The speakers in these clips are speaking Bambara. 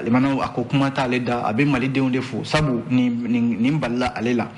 Limanaw, a ko kuma t'ale da, a bɛ malidenw de fo, sabu nin balila ale la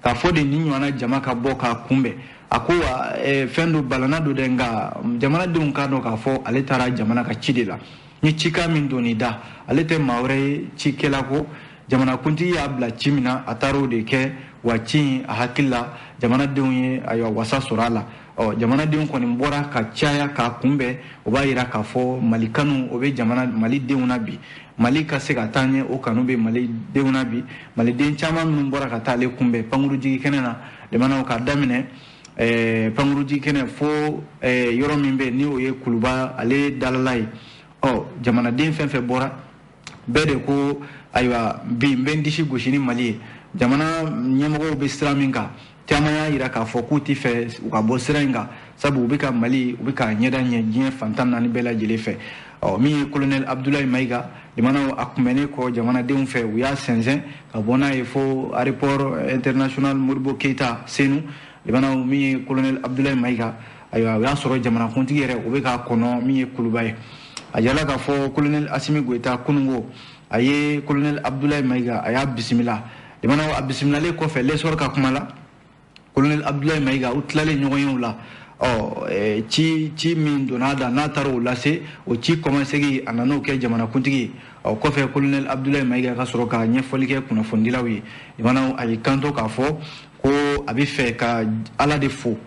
k'a fɔ de nin ɲɔgɔnna jama ka bɔ k'a kunbɛn. A ko wa fɛn dɔ balana don dɛ, nka jamanadenw k'a dɔn k'a fɔ ale taara jamana ka ci de la. Ni cikan min donni da, ale tɛ maa wɛrɛ ye cikɛla ko jamanakuntigi y'a bila ci min na, a taara o de kɛ. Wa ci in, a hakili la, jamanadenw ye ayiwa wasa sɔrɔ a la. Ɔ, jamanadenw kɔni bɔra ka caya k'a kunbɛn, o b'a yira k'a fɔ Mali kanu, o bɛ jamana malidenw na bi. Mali ka se ka taa ɲɛ, o kanu bɛ malidenw na bi. Maliden caman minnu bɔra ka taa ale kunbɛn pankurujigi kɛnɛ na, limanaw, k'a daminɛ pankurujigi kɛnɛ fo yɔrɔ min bɛ ni o ye Kuluba ale dalala ye. Ɔ, jamanaden fɛn fɛn bɔra, bɛɛ de ko ayiwa, bi n bɛ n disi gosi ni Mali ye. Jamana ɲɛmɔgɔw bɛ sira min kan, caman y'a yira k'a fɔ k'u ti fɛ u ka bɔ sira in kan, sabu u bɛ ka Mali, u bɛ k'a ɲɛda ɲɛ diɲɛ fantan naani bɛɛ lajɛlen fɛ. Ɔ, min ye colonel Abdoulaye Maïga, limanaw, a kunbɛnnen kɔ jamanadenw fɛ, u y'a sɛnsɛn ka bɔ n'a ye fo aéroport international Modibo Keïta Senu. Limanaw, min ye colonel Abdoulaye Maïga, ayiwa, o y'a sɔrɔ jamanakuntigi yɛrɛ, o bɛ k'a kɔnɔ min ye Kuluba ye. A yala k'a fɔ colonel Assimi Goïta, kununko a ye colonel Abdoulaye Maïga, a y'a bisimila. Limanaw, a bisimilalen kɔfɛ, L'Essor ka kuma la, colonel Abdoulaye Maïga, u tilalen ɲɔgɔnyew la, ɔ, ci min donna da n'a taara o lase, o ci kɔmasegin, a nan'o kɛ jamanakuntigi ye. Ɔ, kɔfɛ, colonel Abdoulaye Maïga ka sɔrɔ ka ɲɛfɔli kɛ kunnafonidilaw ye. Limanaw, a y'i kanto k'a fɔ ko a bɛ fɛ ka Ala de fo.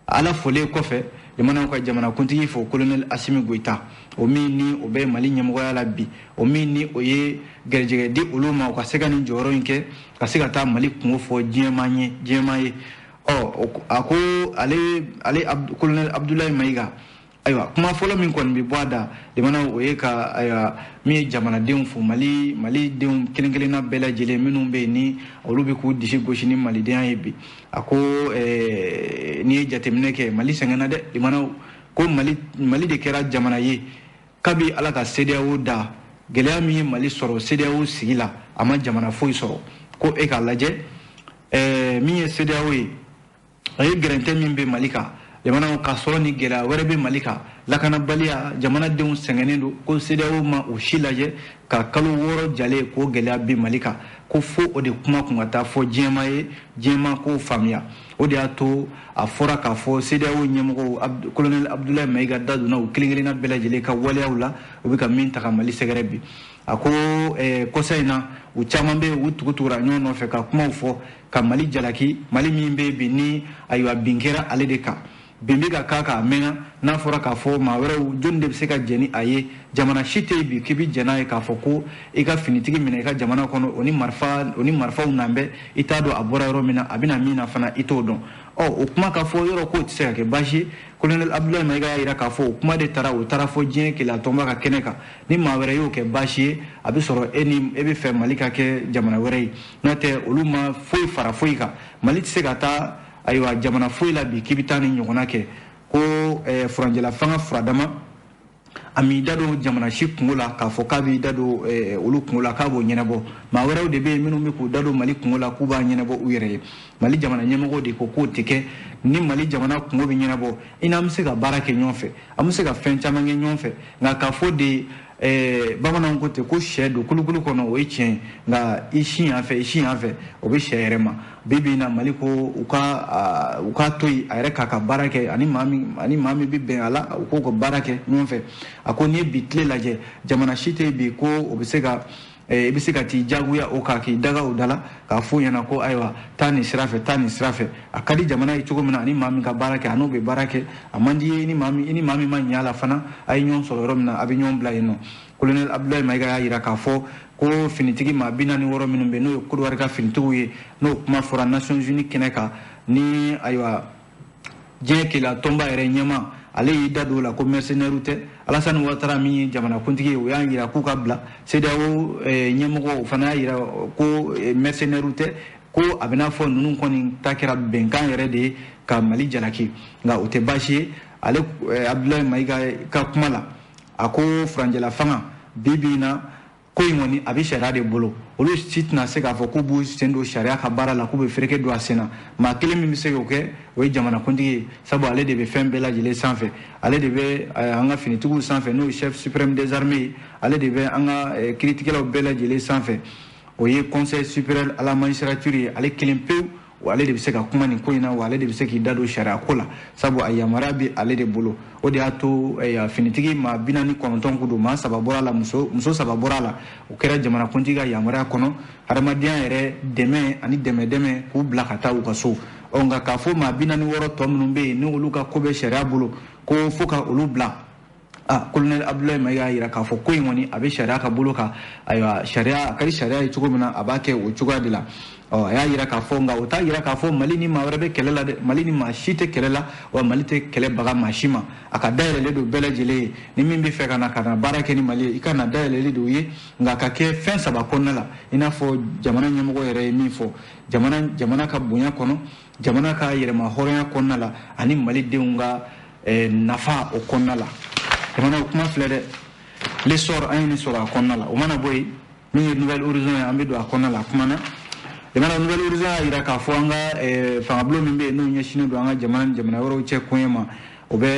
Ala folen kɔfɛ, limanaw, ka jamanakuntigi fo, colonel Assimi Goïta, o min ni o bɛ Mali ɲɛmɔgɔya la bi, o min ni o ye gɛrɛjɛgɛ di olu ma u ka se ka nin jɔyɔrɔ in kɛ, ka se ka taa Mali kungo fɔ diɲɛmaa ɲɛ, diɲɛmaa ye. Ɔ, a ko ale colonel Abdoulaye Maïga, ayiwa, kuma fɔlɔ min kɔni bɛ bɔ a da, limanaw, o ye ka ayiwa min ye jamanadenw fo, Mali malidenw kelen kelenna bɛɛ lajɛlen minnu bɛ yen ni olu bɛ k'u disi gosi ni malidenya ye bi. A ko n'i ye jateminɛ kɛ, Mali sɛgɛnna dɛ. Limanaw, ko Mali de kɛra jamana ye kabi Ala ka CEDEAO da, gɛlɛya min ye Mali sɔrɔ CEDEAO sigi la, a ma jamana foyi sɔrɔ. Ko e k'a lajɛ, min ye CEDEAO ye, a ye gɛrɛntɛ min bɛ Mali kan, jamana k'a sɔrɔ ni gɛlɛya wɛrɛ bɛ Mali kan, lakanabaliya, jamanadenw sɛgɛnnen don, ko CEDEAO ma o si lajɛ ka kalo 6 jalen k'o gɛlɛya bin Mali kan. Ko fo o de kuma kun ka taa fɔ diɲɛmaa ye, diɲɛmaa k'o faamuya. O de y'a to a fɔra k'a fɔ CEDEAO ɲɛmɔgɔw, colonel Abdoulaye Maïga da donna u kelen kelenna bɛɛ lajɛlen ka waleyaw la, u bɛ ka min ta ka Mali sɛgɛrɛ bi. A ko kɔsa in na, u caman bɛ u tugutugura ɲɔgɔn nɔfɛ ka kumaw fɔ ka Mali jalaki. Mali min bɛ bi ni ayiwa bin kɛra ale de kan, bin bɛ ka k'a kan a mɛnna, n'a fɔra k'a fɔ maa wɛrɛw, jɔnni de bɛ se ka jɛn ni a ye? Jamana si tɛ yen bi k'i bɛ jɛn n'a ye k'a fɔ ko i ka finitigi minɛ i ka jamana kɔnɔ, o ni marifa, o ni marifaw nan bɛ, i t'a dɔn a bɔra yɔrɔ min na, a bɛna min na fana, i t'o dɔn. Ɔ, o kuma ka fɔ yɔrɔ k'o tɛ se ka kɛ baasi ye. Colonel Abdoulaye Maïga y'a jira k'a fɔ o kuma de taara, o taara fɔ diɲɛ keleya tɔnba ka kɛnɛ kan. Ni maa wɛrɛ y'o kɛ baasi ye, a bɛ sɔrɔ e ni e bɛ fɛ Mali ka kɛ jamana wɛrɛ ye. N'o tɛ, olu ma foyi fara foyi kan. Mali tɛ se ka taa ayiwa jamana foyi la bi k'i bɛ taa ni ɲɔgɔnna kɛ. Ko furancɛla fanga furadama, a m'i da don jamana si kungo la k'a fɔ k'a b'i da don olu kungo la k'a b'o ɲɛnabɔ. Maa wɛrɛw de bɛ yen minnu bɛ k'u da don Mali kungo la k'u b'a ɲɛnabɔ u yɛrɛ ye. Mali jamana ɲɛmɔgɔw de ko k'o tɛ kɛ. Ni Mali jamana kungo bɛ ɲɛnabɔ, i n'an bɛ se ka baara kɛ ɲɔgɔn fɛ, an bɛ se ka fɛn caman kɛ ɲɔgɔn fɛ. Nka k'a fɔ de bamananw ko ten ko sɛ don kulukulu kɔnɔ, o ye tiɲɛ ye, nka i si yan fɛ, i si yan fɛ, o bɛ sɛ yɛrɛ ma. Bi bi in na, Mali ko u ka to yen, a yɛrɛ k'a ka baara kɛ, ani maa min bɛ bɛn a la, u k'o ka baara kɛ ɲɔgɔn fɛ. A ko n'i ye bi tile lajɛ, jamana si tɛ yen bi ko o bɛ se ka i bɛ se ka t'i jagoya o kan k'i daga o da la k'a f'u ɲɛna ko ayiwa, taa nin sira fɛ, taa nin sira fɛ. A ka di jamana ye cogo min na, ani maa min ka baara kɛ, a n'o bɛ baara kɛ. A man di ye, i ni maa min ma ɲɛ a la fana, a ye ɲɔgɔn sɔrɔ yɔrɔ min na, a bɛ ɲɔgɔn bila yen nɔ. Colonel Abdoulaye Maïga y'a jira k'a fɔ ko finitigi maa 46 minnu bɛ yen, n'o ye Côte d'Ivoire ka finitigiw ye, n'o kuma fɔra Nations Unies kɛnɛ kan, ni ayiwa diɲɛ keleya tɔnba yɛrɛ ɲɛma, ale y'i da don o la ko mercenaires tɛ. Alassane Ouattara min ye jamanakuntigi ye, o y'a jira k'u ka bila. CEDEAO ɲɛmɔgɔ, o fana y'a jira ko mercenaires tɛ, ko a bɛ n'a fɔ ninnu kɔni ta kɛra bɛnkan yɛrɛ de ye ka Mali jalaki. Nka o tɛ baasi ye. Ale Abdoulaye Maïga ka kuma la, a ko furancɛla fanga bi bi in na Ko in kɔni a bɛ sariya de bolo, olu si tɛna se k'a fɔ k'u b'u sen don sariya ka baara la, k'u bɛ fereke don a sen na. Maa kelen min bɛ se k'o kɛ, o ye jamanakuntigi ye, sabu ale de bɛ fɛn bɛɛ lajɛlen sanfɛ. Ale de bɛ an ka finitigiw sanfɛ, n'o ye chef suprême des armées ye. Ale de bɛ an ka kiiritigɛlaw bɛɛ lajɛlen sanfɛ, o ye Conseil supérieur à la magistrature ye. Ale kelen pewu, wa ale de bɛ se ka kuma nin ko in na, wa ale de bɛ se k'i da don sariya ko la, sabu a yamaruya bɛ ale de bolo. O de y'a to finitigi maa 49 kun don, maa 3 bɔra a la, muso 3 bɔra a la. O kɛra jamanakuntigi ka yamaruya kɔnɔ, hadamadenya yɛrɛ dɛmɛ ani dɛmɛ dɛmɛ k'u bila ka taa u ka so. Ɔ, nka k'a fɔ maa 46 tɔ minnu bɛ yen, ni olu ka ko bɛ sariya bolo, ko fo ka olu bila, colonel Abdoulaye Maïga y'a yira k'a fɔ ko in kɔni a bɛ sariya ka bolo kan. Ayiwa, sariya a ka di sariya ye cogo min na, a b'a kɛ o cogoya de la. Ɔ, a y'a yira k'a fɔ, nka o t'a yira k'a fɔ Mali ni maa wɛrɛ bɛ kɛlɛ la dɛ. Mali ni maa si tɛ kɛlɛ la, wa Mali tɛ kɛlɛ baga maa si ma. A ka dayɛlɛlen don bɛɛ lajɛlen ye. Ni min bɛ fɛ ka na ka na baara kɛ ni Mali ye, i ka na, dayɛlɛlen don ye. Nka ka kɛ fɛn 3 kɔnɔna la, i n'a fɔ jamana ɲɛmɔgɔ yɛrɛ ye min fɔ, jamana ka bonya kɔnɔ, jamana ka yɛrɛma hɔrɔnya kɔnɔna la, ani malidenw ka nafa o kɔnɔna la. Jamana o kuma filɛ dɛ, L'Essor an ye nin sɔrɔ a kɔnɔna la. O mana bɔ yen, min ye Nouvel Horizon ye, an bɛ don a kɔnɔna la. A kumana jamana, Nouvel Horizon y'a yira k'a fɔ an ka fangabulon min bɛ yen, n'o ɲɛsinnen don an ka jamana ni jamana wɛrɛw cɛ koɲɛ ma, o bɛ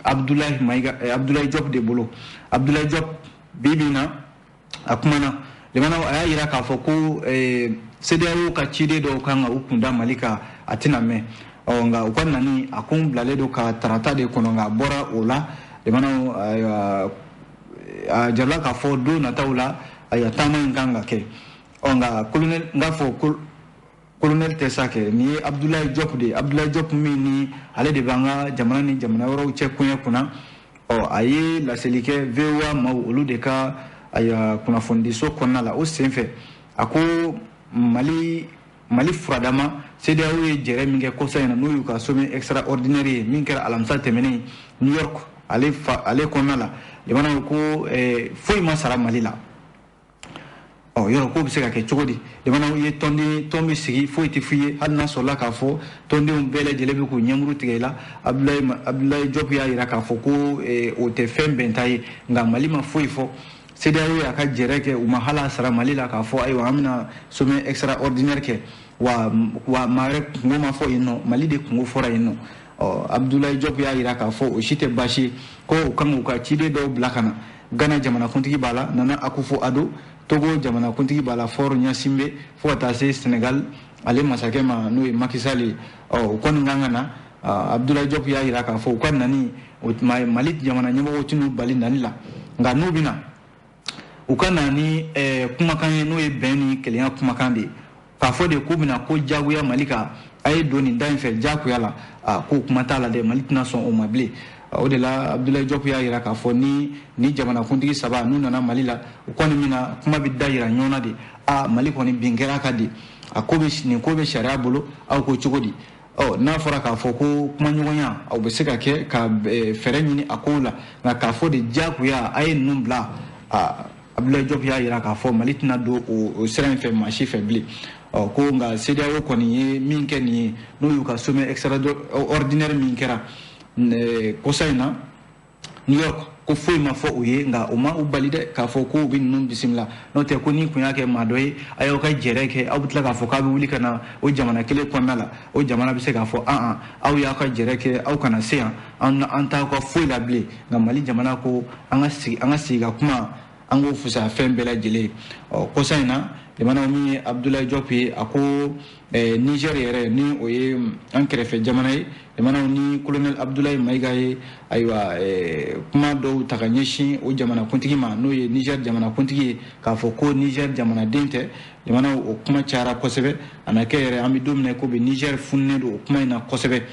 Abdoulaye Maïga, Abdoulaye Diop de bolo. Abdoulaye Diop, bi bi in na, a kumana jamana, a y'a yira k'a fɔ ko CEDEAO ka ciden dɔw kan ka u kun da Mali kan, a tɛna mɛn. Ɔ, nka u ka nani a kun bilalen don ka tarata de kɔnɔ, nka a bɔra o la. Jamana, ayiwa, a jarala k'a fɔ don nataw la, ayiwa, taama in kan ka kɛ. Ɔ, nka colonel, n k'a fɔ colonel tɛ sa kɛ, nin ye Abdoulaye Diop de ye. Abdoulaye Diop min ni ale de b'an ka jamana ni jamana wɛrɛw cɛ koɲɛ kunna. Ɔ, a ye laseli kɛ VOA maaw olu de ka, ayiwa, kunnafonidiso kɔnɔna la. O senfɛ, a ko Mali furadama, CEDEAO ye jɛrɛ min kɛ kɔsa in na, n'o y'u ka sommet extraordinaire ye min kɛra alamisa tɛmɛnen New York, ale fa ale kɔnɔna la, jamana ko foyi ma sara Mali la. Ɔ, yɔrɔ ko bɛ se ka kɛ cogo di? Jamana ye tɔnden, tɔn bɛ sigi, foyi tɛ f'i ye, hali n'a sɔrɔla k'a fɔ tɔndenw bɛɛ lajɛlen bɛ k'u ɲɛmuru tigɛ i la. Abdoulaye Diop y'a yira k'a fɔ ko o tɛ fɛn bɛnta ye, nka Mali ma foyi fɔ. CEDEAO y'a ka jɛrɛ kɛ, u ma hali a sara Mali la k'a fɔ ayiwa, an bɛna sommet extraordinaire kɛ, wa maa wɛrɛ kungo ma fɔ yen nɔ, Mali de kungo fɔra yen nɔ. Ɔ, Abdoulaye Diop y'a yira k'a fɔ o si tɛ baasi ye, ko u kan k'u ka ciden dɔw bila ka na. Ghana jamanakuntigi b'a la, Nana Akufo-Addo, Togo jamanakuntigi b'a la, Faure Gnassingbé, fo ka taa se Sénégal ale masakɛ ma, n'o ye Macky Sall ye. Ɔ, u kɔni kan ka na. Abdoulaye Diop y'a yira k'a fɔ u ka nani, Mali jamana ɲɛmɔgɔw tɛn'u bali nani la, nka n'u bɛ na, u ka na ni kumakan ye, n'o ye bɛn ni kelenya kumakan de ye. K'a fɔ de k'u bɛna ko diyagoya Mali kan, a ye don nin da in fɛ diyagoya la, k'o kuma t'a la dɛ, Mali tɛna sɔn o ma bilen. O de la, Abdoulaye Diop y'a yira k'a fɔ ni jamanakuntigi 3 n'u nana Mali la, u kɔni bɛna kuma bɛ da yira ɲɔgɔn na de. Mali kɔni bin kɛra ka di, a ko bɛ nin ko bɛ sariya bolo, aw ko cogo di? Ɔ, n'a fɔra k'a fɔ ko kumaɲɔgɔnya, aw bɛ se ka kɛ ka fɛɛrɛ ɲini a kow la, nka k'a fɔ de diyagoya a ye ninnu bila, Abdoulaye Diop y'a yira k'a fɔ Mali tɛna don o sira in fɛ maa si fɛ bilen. Ɔ, ko nka CEDEAO kɔni ye min kɛ nin ye, n'o y'u ka sommet extraordinaire min kɛra kɔsa in na New York, ko foyi ma fɔ u ye, nka o ma u bali dɛ k'a fɔ ko u bɛ ninnu bisimila. N'o tɛ, ko ni kun y'a kɛ maa dɔ ye, a y'aw ka jɛrɛ kɛ, aw bɛ tila k'a fɔ k'a bɛ wuli ka na o jamana kelen kɔnɔna la, o jamana bɛ se k'a fɔ an aw y'aw ka jɛrɛ kɛ, aw kana se yan, an t'aw ka foyi la bilen. Nka Mali jamana ko an ka sigi, an ka sigi ka kuma, an k'o fisaya fɛn bɛɛ lajɛlen ye. Ɔ, kɔsa in na, jamana min ye Abdoulaye Diop ye, a ko Niger yɛrɛ, ni o ye an kɛrɛfɛ jamana ye, jamanaw ni colonel Abdoulaye Maïga ye, ayiwa, kuma dɔw ta ka ɲɛsin o jamanakuntigi ma, n'o ye Niger jamanakuntigi ye, k'a fɔ ko Niger jamanaden tɛ. Jamanaw, o kuma cayara kosɛbɛ. A na kɛ yɛrɛ, an bɛ don min na i ko bi, Niger fununen don o kuma in na kosɛbɛ,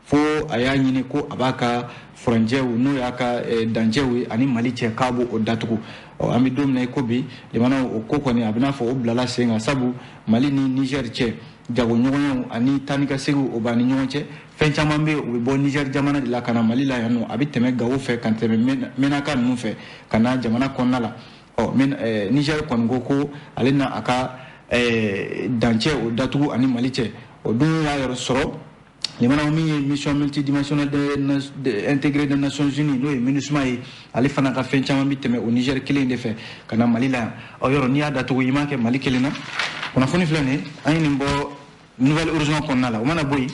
fo a y'a ɲini ko a b'a ka furancɛw, n'o y'a ka dancɛw ye ani Mali cɛ, k'a b'o datugu. Ɔ, an bɛ don min na i ko bi, jamanaw, o ko kɔni a bɛ n'a fɔ o bilala sen kan, sabu Mali ni Niger cɛ jagoɲɔgɔnyaw ani taa ni ka seginw, o b'an ni ɲɔgɔn cɛ. Fɛn caman bɛ yen, u bɛ bɔ Niger jamana de la ka na Mali la yan nɔ, a bɛ tɛmɛ Gawo fɛ ka tɛmɛ Menaka ninnu fɛ ka na jamana kɔnɔna la. Ɔ, Niger kɔni ko ko ale na a ka dancɛ o datugu ani Mali cɛ. O dun y'a yɔrɔ sɔrɔ. Limanaw min ye mission multidimensionnelle intégrée des Nations Unies, n'o ye MINUSMA ye, ale fana ka fɛn caman bi tɛmɛ o Niger kelen de fɛ ka na Mali la yan. Ɔ yɔrɔ n'i y'a datugu, i m'a kɛ Mali kelen na. Kunnafoni filɛ nin ye, an ye nin bɔ Nouvel Horizon kɔnɔna la. O mana bɔ yen,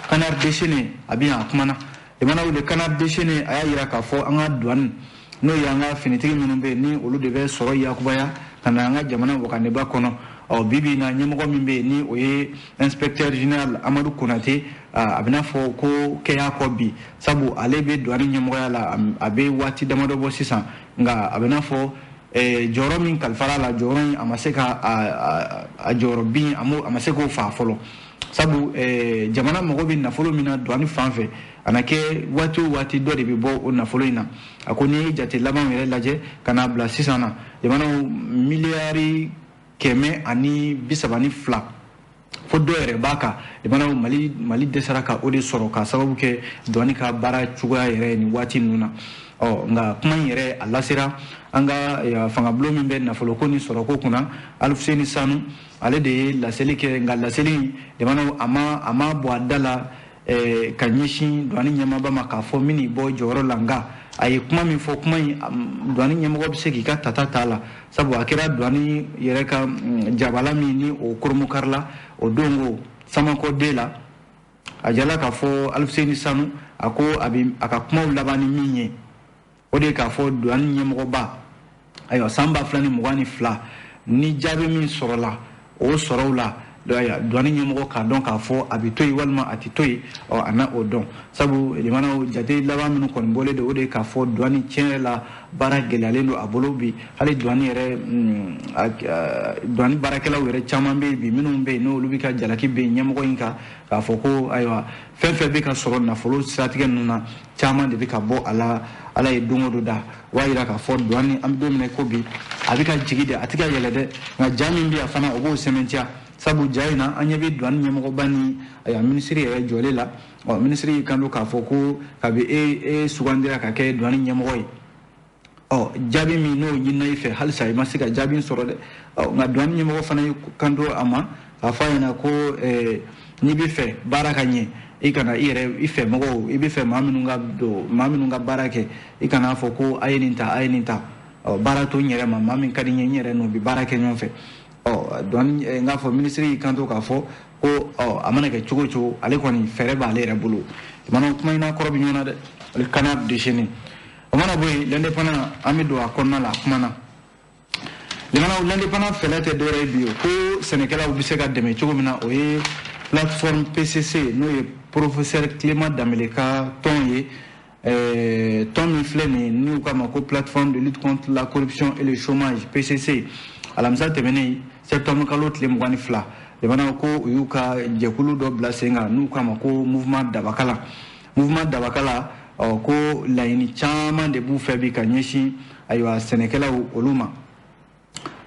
Canard déchaîné a bɛ yan, a kumana. Limanaw, le Canard déchaîné a y'a yira k'a fɔ an ka douane, n'o ye an ka finitigi minnu bɛ yen, ni olu de bɛ sɔrɔ yakubaya ka na an ka jamana waganeba kɔnɔ. Ɔ bi bi in na, ɲɛmɔgɔ min bɛ yen, ni o ye inspecteur général Amadu Konate, a bɛna fɔ ko kɛya kɔ bi, sabu ale bɛ douane ɲɛmɔgɔya la a bɛ waati damadɔ bɔ sisan. Nka a bɛna fɔ jɔyɔrɔ min kalifara la, jɔyɔrɔ in a ma se ka a jɔyɔrɔ bin, a ma se k'o fa fɔlɔ, sabu jamana mago bɛ nafolo min na douane fan fɛ, a na kɛ waati o waati dɔ de bɛ bɔ o nafolo in na. A ko n'i ye jate labanw yɛrɛ lajɛ ka n'a bila sisan na, jamanaw 132 miliyari fo dɔ yɛrɛ b'a kan, jamanaw Mali dɛsɛra ka o de sɔrɔ ka sababu kɛ douane ka baara cogoya yɛrɛ ye nin waati ninnu na. Ɔ nka kuma in yɛrɛ a lasera an ka fangabulon min bɛ nafoloko ni sɔrɔko kunna, Alifuseni Sanu, ale de ye laseli kɛ. Nka laseli in, jamanaw, a ma bɔ a da la ka ɲɛsin douane ɲɛmaaba ma k'a fɔ min bɔ jɔyɔrɔ la. Nka a ye kuma min fɔ, kuma in, douane ɲɛmɔgɔ bɛ se k'i ka tata t'a la, sabu a kɛra douane yɛrɛ ka jabala min ni o koromokarila o don ko Samakɔ den la. A jala k'a fɔ Alifuseni Sanu a ko a bɛ a ka kumaw laban ni min ye, o de ye k'a fɔ douane ɲɛmɔgɔba, ayiwa, san 2022, ni jaabi min sɔrɔla o sɔrɔw la, douane ɲɛmɔgɔ k'a dɔn k'a fɔ a bɛ to yen walima a tɛ to yen. Ɔ a na o dɔn, sabu limanaw, jate laban minnu kɔni bɔlen don, o de ye k'a fɔ douane tiɲɛ yɛrɛ la, baara gɛlɛyalen don a bolo bi. Hali douane yɛrɛ, douane baarakɛlaw yɛrɛ caman bɛ yen bi minnu bɛ yen, n'olu bɛ ka jalaki bɛ ɲɛmɔgɔ in kan k'a fɔ ko ayiwa, fɛn fɛn bɛ ka sɔrɔ nafolo siratigɛ ninnu na, caman de bɛ ka bɔ a la. Ala ye don o don da, o b'a yira k'a fɔ douane, an bɛ don min na i ko bi, a bɛ ka jigin de, a tɛ ka yɛlɛ dɛ. Nka ja min bɛ yan fana, o b'o sɛmɛntiya, sabu ja in na, an ɲɛ bɛ douane ɲɛmɔgɔba ni ayiwa minisiri yɛrɛ jɔlen la. Ɔ minisiri y'i kanto k'a fɔ ko kabi e sugandira ka kɛ douane ɲɛmɔgɔ ye, ɔ jaabi min n'o ɲinina i fɛ, halisa i ma se ka jaabi sɔrɔ dɛ. Ɔ nka douane ɲɛmɔgɔ fana y'i kanto a ma k'a fɔ a ɲɛna ko n'i bɛ fɛ baara ka ɲɛ, i kana i yɛrɛ i fɛ mɔgɔw, i bɛ fɛ maa minnu ka don, maa minnu ka baara kɛ, i kana fɔ ko a ye nin ta, a ye nin ta. Ɔ baara to n yɛrɛ ma, maa min ka di n ye, n yɛrɛ n'o bɛ baara kɛ ɲɔgɔn fɛ. Ɔ douane, n k'a fɔ minisiri y'i kanto k'a fɔ ko ɔ a mana kɛ cogo o cogo, ale kɔni fɛɛrɛ b'ale yɛrɛ bolo. Jamana kuma in n'a kɔrɔ bɛ ɲɔgɔn na dɛ, ale Canard déchaîné. O mana bɔ yen, L'Indépendant, an bɛ don a kɔnɔna la, a kuma na. Limanaw, L'Indépendant fɛlɛ tɛ dɔwɛrɛ ye bi o ko sɛnɛkɛlaw bɛ se ka dɛmɛ cogo min na, o ye plateforme PCC, n'o ye professeur Clément Dembélé ka tɔn ye. Tɔn min filɛ nin ye, n'u k'a ma ko plateforme de lutte contre la corruption et le chômage, PCC, alamisa tɛmɛnen, septembre kalo tile 22, jamanaw, ko u y'u ka jɛkulu dɔ bila sen kan n'u k'a ma ko mouvement Dabakala. Mouvement Dabakala, ɔ ko laɲini caman de b'u fɛ bi ka ɲɛsin ayiwa sɛnɛkɛlaw olu ma.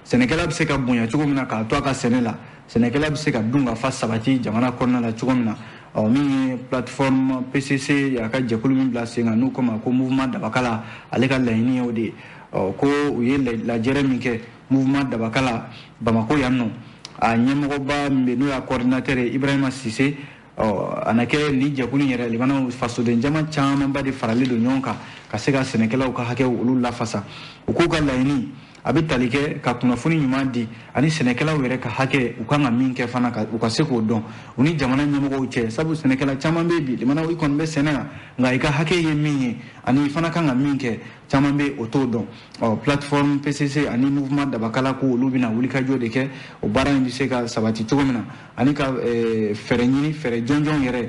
Sɛnɛkɛla bɛ se ka bonya cogo min na k'a to a ka sɛnɛ la, sɛnɛkɛla bɛ se ka dun ka fa sabati jamana kɔnɔna la cogo min na. Ɔ min ye plateforme PCC a ka jɛkulu min bila sen kan n'u ko ma ko mouvement Dabakala, ale ka laɲini ye o de ye. Ɔ ko u ye lajɛrɛ min kɛ mouvement Dabakala Bamako yan nɔ, a ɲɛmɔgɔba min bɛ, n'o y'a coordinateur ye, Ibrahima Sise. Ɔ a na kɛ nin jɛkulu in yɛrɛ, limanaw, fasoden jama camanba de faralen don ɲɔgɔn kan ka se ka sɛnɛkɛlaw ka hakɛw olu lafasa. U k'u ka laɲini a bɛ tali kɛ ka kunnafoni ɲuman di ani sɛnɛkɛlaw yɛrɛ ka hakɛ, u kan ka min kɛ fana, ka u ka se k'o dɔn u ni jamana ɲɛmɔgɔw cɛ, sabu sɛnɛkɛla caman bɛ bi, limanaw, i kɔni bɛ sɛnɛ na, nka i ka hakɛ ye min ye ani i fana kan ka min kɛ, caman bɛ o t'o dɔn. Ɔ plateforme PCC ani mouvement Dabakala ko olu bɛna wulikajɔ de kɛ o baara in bɛ se ka sabati cogo min na, ani ka fɛɛrɛ ɲini, fɛɛrɛ jɔnjɔn yɛrɛ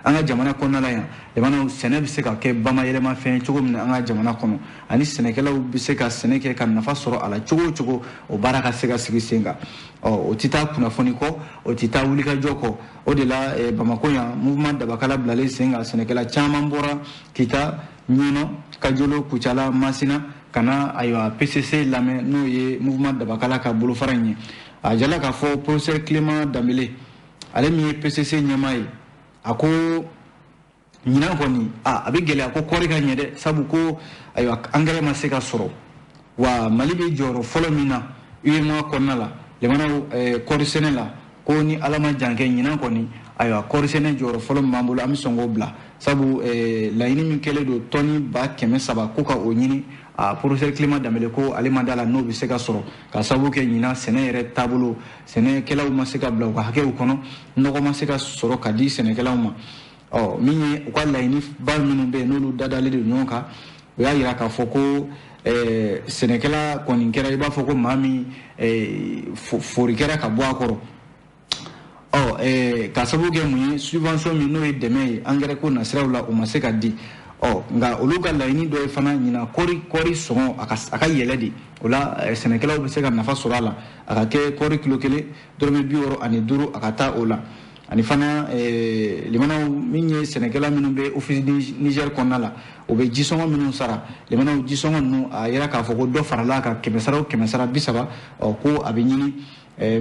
an ka jamana kɔnɔna la yan. Jamanaw, sɛnɛ bɛ se ka kɛ bamayɛlɛmafɛn cogo min na an ka jamana kɔnɔ, ani sɛnɛkɛlaw bɛ se ka sɛnɛ kɛ ka nafa sɔrɔ a la cogo o cogo, o baara ka se ka sigi sen kan. Ɔ o tɛ taa kunnafoni kɔ, o tɛ taa wulikajɔ kɔ. O de la Bamako yan, mouvement Dabakala bilalen sen kan, sɛnɛkɛla caman bɔra Kita, Ɲɔnɔ, Kajolo, Kucala, Masina ka na ayiwa PCC lamɛn, n'o ye mouvement Dabakala ka bolofara in ye. A jala k'a fɔ professeur Clément Dembélé, ale min ye PCC ɲɛmaa ye, a ko ɲinan kɔni a bɛ gɛlɛya ko kɔɔri ka ɲɛ dɛ, sabu ko ayiwa angɛrɛ ma se ka sɔrɔ. Wa Mali bɛ jɔyɔrɔ fɔlɔ min na UEMOA kɔnɔna la, jamanaw, kɔɔri sɛnɛ la, ko ni Ala ma jan kɛ, ɲinan kɔni Ayiwa, kɔɔrisɛnɛ jɔyɔrɔ fɔlɔ min b'an bolo, an bɛ sɔn k'o bila, sabu laɲini min kɛlen don tɔni 300 000 ko ka o ɲini, a professeur Clément Dembélé ko ale ma da la n'o bɛ se ka sɔrɔ, ka sababu kɛ ɲinan sɛnɛ yɛrɛ taabolo, sɛnɛkɛlaw ma se ka bila u ka hakɛw kɔnɔ, nɔgɔ ma se ka sɔrɔ ka di sɛnɛkɛlaw ma. Ɔ, min ye u ka laɲiniba minnu bɛ yen, n'olu dadalen don ɲɔgɔn kan, o y'a yira k'a fɔ ko sɛnɛkɛla kɔni kɛra i b'a fɔ ko maa min fori kɛra ka bɔ a kɔrɔ. Ɔ, ka sababu kɛ mun ye? Subvention min n'o ye dɛmɛ ye angɛrɛ ko nasiraw la, o ma se ka di. Ɔ, nka olu ka laɲini dɔ ye fana ɲinan kɔɔri sɔngɔ a ka yɛlɛ de. O la, sɛnɛkɛlaw bɛ se ka nafa sɔrɔ a la, a ka kɛ kɔɔri kilo 1 dɔrɔmɛ 65, a ka taa o la. Ani fana, limanaw, min ye sɛnɛkɛla minnu bɛ Office Niger kɔnɔna la, o bɛ jisɔngɔ minnu sara, limanaw, jisɔngɔ ninnu, a yira k'a fɔ ko dɔ farala a kan 100 sara o 100 sara 30. Ɔ, ko a bɛ ɲini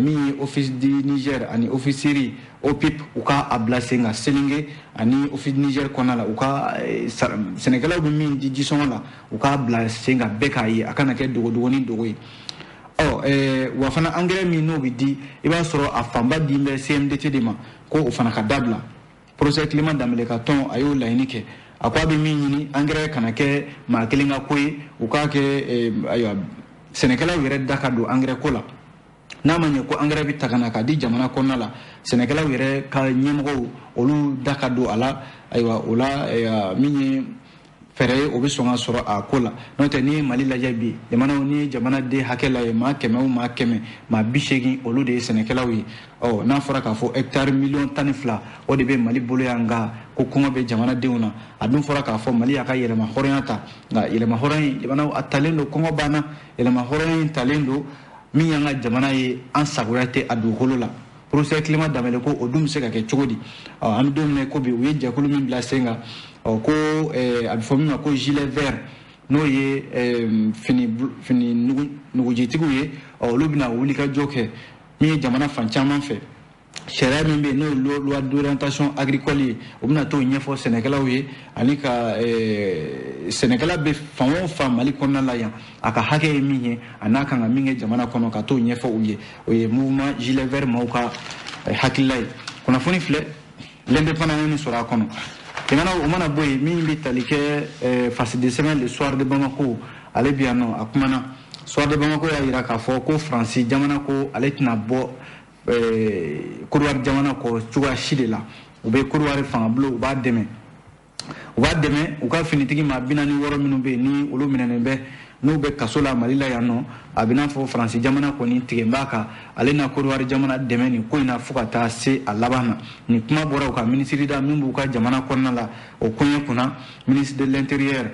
min ye Office du Niger ani Office riz OPIP, u ka a bila sen kan Selinge ani Office Niger kɔnɔna la, u ka sɛnɛkɛlaw bɛ min di jisɔngɔ la, u k'a bila sen kan bɛɛ k'a ye, a kana kɛ dogodogo ni dogo ye. Ɔ, wa fana, angɛrɛ min n'o bɛ di, i b'a sɔrɔ a fanba di bɛ CMDT de ma, ko o fana ka dabila. Professeur Clément Dembélé ka tɔn, a y'o laɲini kɛ. A ko a bɛ min ɲini, angɛrɛ kana kɛ maa kelen ka ko ye, u k'a kɛ, ayiwa, sɛnɛkɛlaw yɛrɛ da ka don angɛrɛ ko la. N'a ma ɲɛ ko angɛrɛ bɛ ta ka na k'a di jamana kɔnɔna la, sɛnɛkɛlaw yɛrɛ ka ɲɛmɔgɔw, olu da ka don a la. Ayiwa, o la, min ye fɛɛrɛ ye, o bɛ sɔn ka sɔrɔ a ko la. N'o tɛ, n'i ye Mali lajɛ bi, jamanaw, n'i ye jamanaden hakɛ lajɛ, maa 100 o maa 100, maa 80, olu de ye sɛnɛkɛlaw ye. Ɔ, n'a fɔra k'a fɔ hɛkitari 12 miliyɔn, o de bɛ Mali bolo yan, nka ko kɔngɔ bɛ jamanadenw na. A dun fɔra k'a fɔ Mali y'a ka yɛlɛma hɔrɔnya ta, nka yɛlɛma hɔrɔnya in, jamanaw, a talen don kɔngɔ banna. Yɛlɛma hɔrɔnya in talen don min y'an ka jamana ye, an sagoya tɛ a dugukolo la. Professeur Clément Dembélé ko o dun bɛ se ka kɛ cogo di? Ɔ, an bɛ don min na ko bi, u ye jɛkulu min bila sen kan, ɔ, ko a bɛ fɔ min ma ko gilet vert, n'o ye fini nugujitigiw ye, ɔ, olu bɛna wulikajɔ kɛ min ye jamana fan caman fɛ. Sariya min bɛ yen, n'o ye loi d'orientation agricole ye, o bɛna t'o ɲɛfɔ sɛnɛkɛlaw ye, ani ka sɛnɛkɛla bɛ fan o fan Mali kɔnɔna la yan, a ka hakɛ ye min ye, a n'a kan ka min kɛ jamana kɔnɔ, ka t'o ɲɛfɔ u ye. O ye mouvement gilet vert maaw ka hakilila ye. Kunnafoni filɛ, L'Indépendant ye nin sɔrɔ a kɔnɔ. Jamana, o mana bɔ yen, min bɛ tali kɛ fasidi sɛbɛn Le Soir de Bamako, ale bɛ yan nɔ, a kumana. Soir de Bamako y'a jira k'a fɔ ko Faransi jamana ko ale tɛna bɔ Côte jamana kɔ cogoya si de la. U bɛ Côte fangabulon, u b'a dɛmɛ, u b'a dɛmɛ u ka finitigi maa 46 minnu bɛ yen, ni olu minɛnen bɛ, n'u bɛ kaso la Mali la yan nɔ. A bɛ n'a fɔ Faransi jamana kɔni tigɛ b'a kan, ale na Côte jamana dɛmɛ nin ko in na fo ka taa se a laban na. Nin kuma bɔra u ka minisiri da min b'u ka jamana kɔnɔna la, o koɲɛ kunna, ministre de l'Intérieur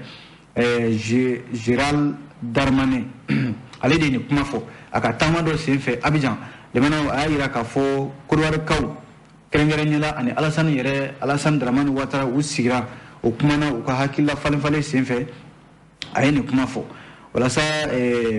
Gérald Darmanin, ale de ye nin kuma fɔ a ka taama dɔ senfɛ Abidjan. Limanaw, a y'a yira k'a fɔ Kodiwarikaw kɛrɛnkɛrɛnnenya la ani Alassane yɛrɛ, Alassane Dramane Ouattara, u sigira, o kumana u ka hakilila falen falen senfɛ, a ye nin kuma fɔ. Walasa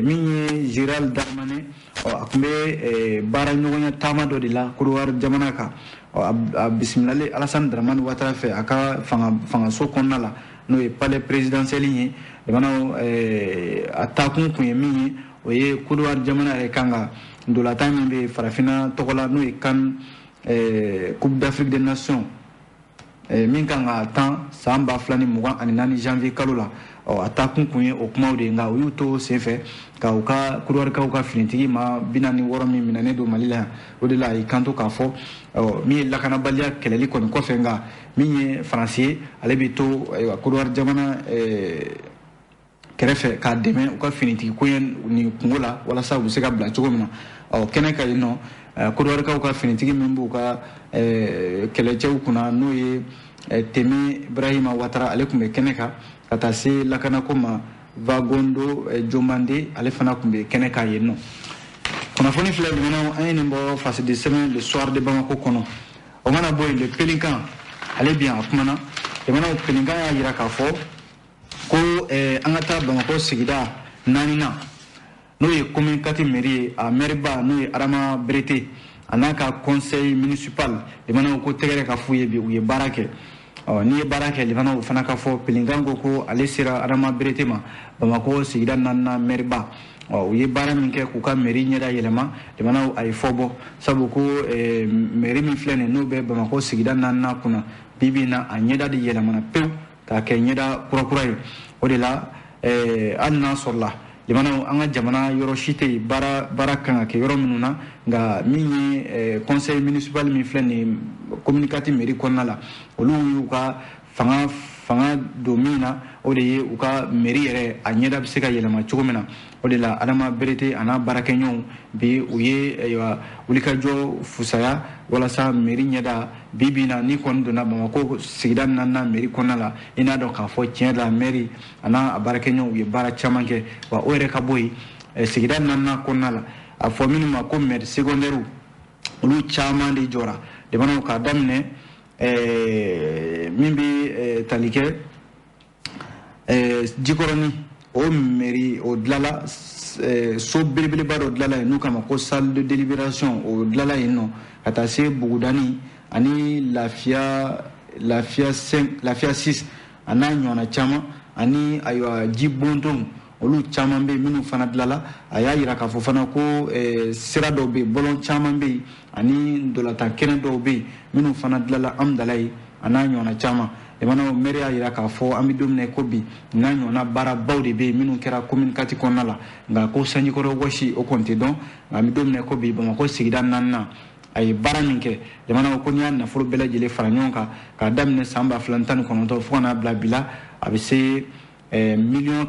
min ye Gérald Darmanin, a tun bɛ baara ɲɔgɔnya taama dɔ de la Kodiwari jamana kan. A bisimilalen Alassane Dramane Ouattara fɛ a ka fangaso kɔnɔna la, n'o ye palais présidentiel ye, jamanaw, a taakun kun ye min ye, o ye Kodiwari jamana yɛrɛ kan ka ndolatan min bɛ farafinna tɔgɔ la, n'o ye CAN, Coupe d'Afrique des Nations, min kan ka tan san 2024 janvier kalo la. Ɔ, a taakun kun ye o kumaw de ye. Nka u y'u to senfɛ ka u ka Kodiwarikaw ka finitigi maa 46 min minɛnen don Mali la yan, o de la a y'i kanto k'a fɔ, ɔ, min ye lakanabaliya kɛlɛli kɔni kɔfɛ, nka min ye Faransi ye, ale bɛ to, ayiwa, Kodiwari jamana kɛrɛfɛ k'a dɛmɛ u ka finitigi koɲɛ nin kungo la, walasa u bɛ se ka bila cogo min na. Ɔ, kɛnɛ ka yen nɔ, Kodiwarikaw ka finitigi min b'u ka kɛlɛcɛw kunna, n'o ye Teme Ibrahima Ouattara, ale tun bɛ kɛnɛ kan, ka taa se lakanako ma Vagondo Jomande, ale fana tun bɛ kɛnɛ kan yen nɔ. Kunnafoni filɛ, limanaw, an ye nin bɔ fasidi sɛbɛn Le Soir de Bamako kɔnɔ. O mana bɔ yen, Le Pélican, ale bi yan, a kumana. Jamanaw, Pélican y'a jira k'a fɔ ko an ka taa Bamakɔ sigida naaninan, n'o ye commune 4 mairie ye, a maire ba, n'o ye Adama Berete, a n'a ka conseil municipal, limanaw, ko tɛgɛrɛ ka f'u ye bi, u ye baara kɛ. Ɔ, n'i ye baara kɛ, limanaw, fana ka fɔ, Pélican ko ale sera Adama Berete ma, Bamakɔ sigida naaninan maire ba. Ɔ, u ye baara min kɛ k'u ka mairie ɲɛda yɛlɛma, limanaw, a ye fɔ bɔ, sabu ko mairie min filɛ nin, n'o bɛ Bamakɔ sigida naaninan kunna, bi bi in na a ɲɛda de yɛlɛmana pewu k'a kɛ ɲɛda kurakura ye. O de la, hali n'a sɔrɔla, limanaw, an ka jamana yɔrɔ si tɛ yen baara kan ka kɛ yɔrɔ minnu na, nka min ye conseil municipal min filɛ nin, commune 4 mairie kɔnɔna la, olu y'u ka fanga don min na, o de ye u ka mairie yɛrɛ a ɲɛda bɛ se ka yɛlɛma cogo min na. O de la, Adama Berete a n'a baarakɛɲɔgɔnw bi, u ye, ayiwa, wulikajɔ fusaya walasa mairie ɲɛda bi bi in na, n'i kɔni donna Bamakɔ sigida naaninan mairie kɔnɔna la, i n'a dɔn k'a fɔ tiɲɛ la, mairie a n'a baarakɛɲɔgɔnw, u ye baara caman kɛ. Wa o yɛrɛ ka bɔ yen, sigida naaninan kɔnɔna la, a fɔ minnu ma ko maire secondaire, olu caman de jɔra, limanaw, k'a daminɛ min bɛ tali kɛ Jikɔrɔni, o mairie, o dilala, so belebeleba dɔ dilala yen n'u k'a ma ko salle de délibération, o dilala yen nɔ, ka taa se Bugudani ani Lafiya, Lafiya 5, Lafiya 6, a n'a ɲɔgɔnna caman, ani ayiwa, jibontonw, olu caman bɛ yen minnu fana dilala. A y'a yira k'a fɔ fana ko sira dɔw bɛ yen, bɔlɔn caman bɛ yen, ani ndolatan kɛnɛ dɔw bɛ yen minnu fana dilala Amudalayi, a n'a ɲɔgɔnna caman. Limanaw, maire y'a yira k'a fɔ an bɛ don min na ko bi, n'a ɲɔgɔnna baarabaw de bɛ yen minnu kɛra commune 4 kɔnɔna la, nka ko sanjikɔrɔ wɔsi, o kɔni tɛ dɔn. Nka an bɛ don min na ko bi, Bamakɔ sigida naaninan, a ye baara min kɛ, limanaw, ko n'i y'a nafolo bɛɛ lajɛlen fara ɲɔgɔn kan k'a daminɛ san 2019 fo ka n'a bila bi la, a bɛ se 238 miliyɔn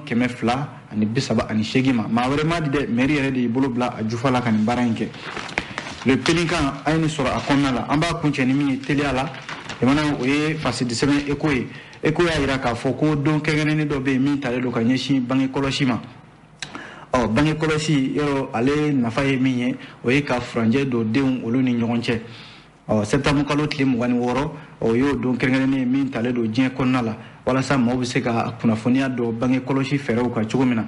ma. Maa wɛrɛ ma di dɛ, mairie yɛrɛ de y'i bolo bila a jufa la ka nin baara in kɛ. Le Pélican, an ye nin sɔrɔ a kɔnɔna la. An b'a kuncɛ ni min ye teliya la, limanaw, o ye fasidisɛbɛn Eko ye. Eko y'a yira k'a fɔ ko don kɛrɛnkɛrɛnnen dɔ bɛ yen min talen don ka ɲɛsin bange kɔlɔsi ma. Ɔ, bange kɔlɔsi yɔrɔ, ale nafa ye min ye, o ye ka furancɛ don denw olu ni ɲɔgɔn cɛ. Ɔ, septembre kalo tile 26, o y'o don kɛrɛnkɛrɛnnen ye min talen don diɲɛ kɔnɔna la walasa maaw bɛ se ka kunnafoniya dɔn bange kɔlɔsi fɛɛrɛw kan cogo min na.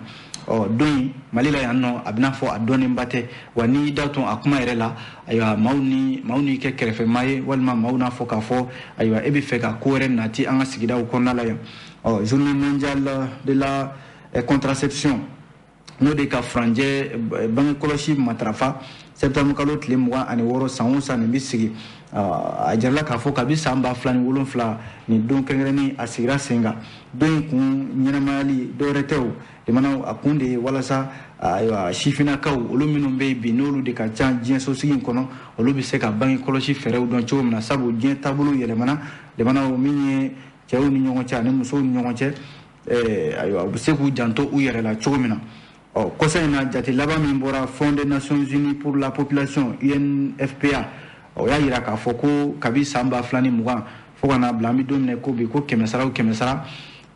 Ɔ, don in, Mali la yan nɔ, a bɛna fɔ a dɔnnenba tɛ wa. N'i da tun a kuma yɛrɛ la, ayiwa, maaw ni maaw n'i kɛ kɛrɛfɛmaa ye, walima maaw n'a fɔ k'a fɔ, ayiwa, e bɛ fɛ ka ko wɛrɛ nati an ka sigidaw kɔnɔna la yan. Ɔ, journée mondiale de la contraception, n'o de ka furancɛ bange kɔlɔsi matarafa septembre kalo tile 26 san o san, nin bɛ sigi. A jirala k'a fɔ kabi san 2007, nin don kɛrɛnkɛrɛnnen a sigira sen kan. Don in kun ɲɛnamayali dɔwɛrɛ tɛ o, limanaw, a kun de ye walasa, ayiwa, sifinnakaw olu minnu bɛ yen bi, n'olu de ka ca diɲɛ sosigi in kɔnɔ, olu bɛ se ka bange kɔlɔsi fɛɛrɛw dɔn cogo min na, sabu diɲɛ taabolo yɛlɛmana, limanaw, min ye cɛw ni ɲɔgɔn cɛ ani musow ni ɲɔgɔn cɛ, ayiwa, u bɛ se k'u janto u yɛrɛ la cogo min na. Ɔ, kɔsa in na, jate laban min bɔra Fonds des Nations Unies pour la population, UNFPA, o y'a yira k'a fɔ ko kabi san 2020 fo ka n'a bila an bɛ don min na ko bi, ko kɛmɛ sara o kɛmɛ sara,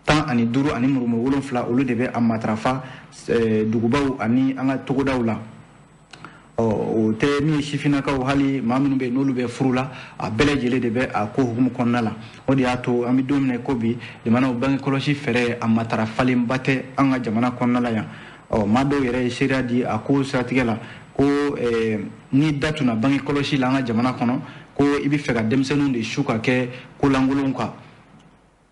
15 ni murumuru 7, olu de bɛ a matarafa dugubaw ani an ka togodaw la. Ɔ, o tɛ min ye sifinnakaw, hali maa minnu bɛ yen n'olu bɛ furu la, a bɛɛ lajɛlen de bɛ a ko hukumu kɔnɔna la. O de y'a to an bɛ don min na ko bi, limanaw, bange kɔlɔsi fɛɛrɛ a matarafalenba tɛ an ka jamana kɔnɔna la yan. Ɔ, maa dɔw yɛrɛ ye seereya di a ko siratigɛ la ko ni da tunna bange kɔlɔsi la an ka jamana kɔnɔ, ko i bɛ fɛ ka denmisɛnninw de su ka kɛ kolankolonw kan.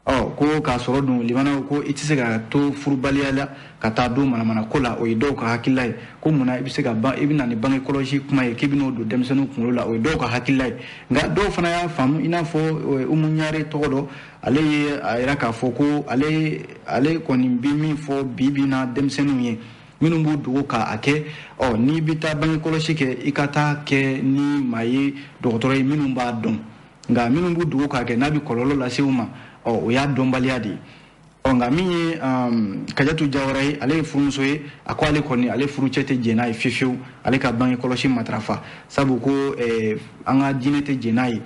Ɔ, ko k'a sɔrɔ dun, limanaw, ko i tɛ se ka to furubaliya la ka taa don manamana ko la. O ye dɔw ka hakilila ye, ko munna i bɛ se ka ban, i bɛ na ni bange kɔlɔsi kuma ye k'i bɛ n'o don denmisɛnninw kunkolo la. O ye dɔw ka hakilila ye, nka dɔw fana y'a faamu, i n'a fɔ Umu Ɲare tɔgɔ dɔ, ale ye a yira k'a fɔ ko ale kɔni bɛ min fɔ bi bi in na denmisɛnninw ye minnu b'u dogo k'a kɛ, ɔ, n'i bɛ taa bange kɔlɔsi kɛ, i ka taa kɛ ni maa ye, dɔgɔtɔrɔ ye minnu b'a dɔn. Nka minnu b'u dogo k'a kɛ, n'a bɛ kɔlɔlɔ lase u ma, ɔ, o y'a dɔnbaliya de ye. Ɔ, nka min ye Kajatu Jawara ye, ale ye furumuso ye, a ko ale kɔni, ale furucɛ tɛ jɛn n'a ye fiyewu ale ka bange kɔlɔsi matarafa, sabu ko an ka diinɛ tɛ jɛn n'a ye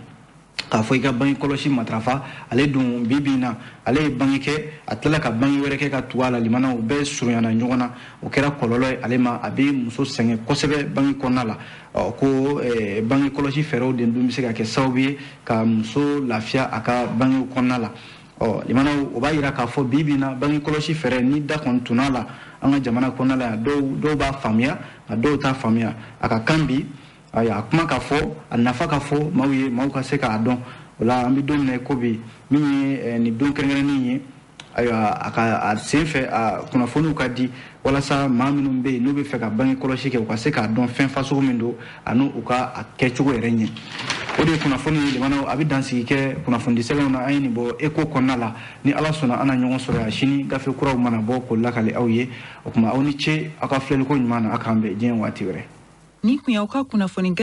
k'a fɔ i ka bange kɔlɔsi matarafa. Ale dun, bi bi in na, ale ye bange kɛ, a tilala ka bange wɛrɛ kɛ ka tugu a la, limanaw, bɛɛ surunyana ɲɔgɔn na, o kɛra kɔlɔlɔ ye ale ma, a bɛ muso sɛgɛn kosɛbɛ bange kɔnɔna la. Ɔ, ko bange kɔlɔsi fɛɛrɛw de dun bɛ se ka kɛ sababu ye ka muso lafiya a ka bangew kɔnɔna la. Ɔ, limanaw, o b'a yira k'a fɔ bi bi in na, bange kɔlɔsi fɛɛrɛ, ni da kɔni tunn'a la an ka jamana kɔnɔna la yan, dɔw b'a faamuya, nka dɔw t'a faamuya. A ka kan bi, ayiwa, a kuma ka fɔ, a nafa ka fɔ maaw ye, maaw ka se k'a dɔn. O la, an bɛ don min na i ko bi, min ye nin don kɛrɛnkɛrɛnnen ye, Ayiwa, a ka a sen fɛ, a kunnafoniw ka di walasa maa minnu bɛ yen n'u bɛ fɛ ka bange kɔlɔsi kɛ, u ka se k'a dɔn fɛn fasugu min don ani u ka a kɛcogo yɛrɛ ɲɛ. O de ye kunnafoni ye limanaw, a bɛ dansigi kɛ kunnafonidi sɛbɛnw na. An ye nin bɔ Eko kɔnɔna la. Ni Ala sɔnna, an na ɲɔgɔn sɔrɔ yan sini, gafe kuraw mana bɔ k'o lakale aw ye. O tuma, aw ni ce aw ka filɛliko ɲuman na. A k'an bɛn diɲɛ waati wɛrɛ. Nin kun y'aw ka kunnafoni gafe.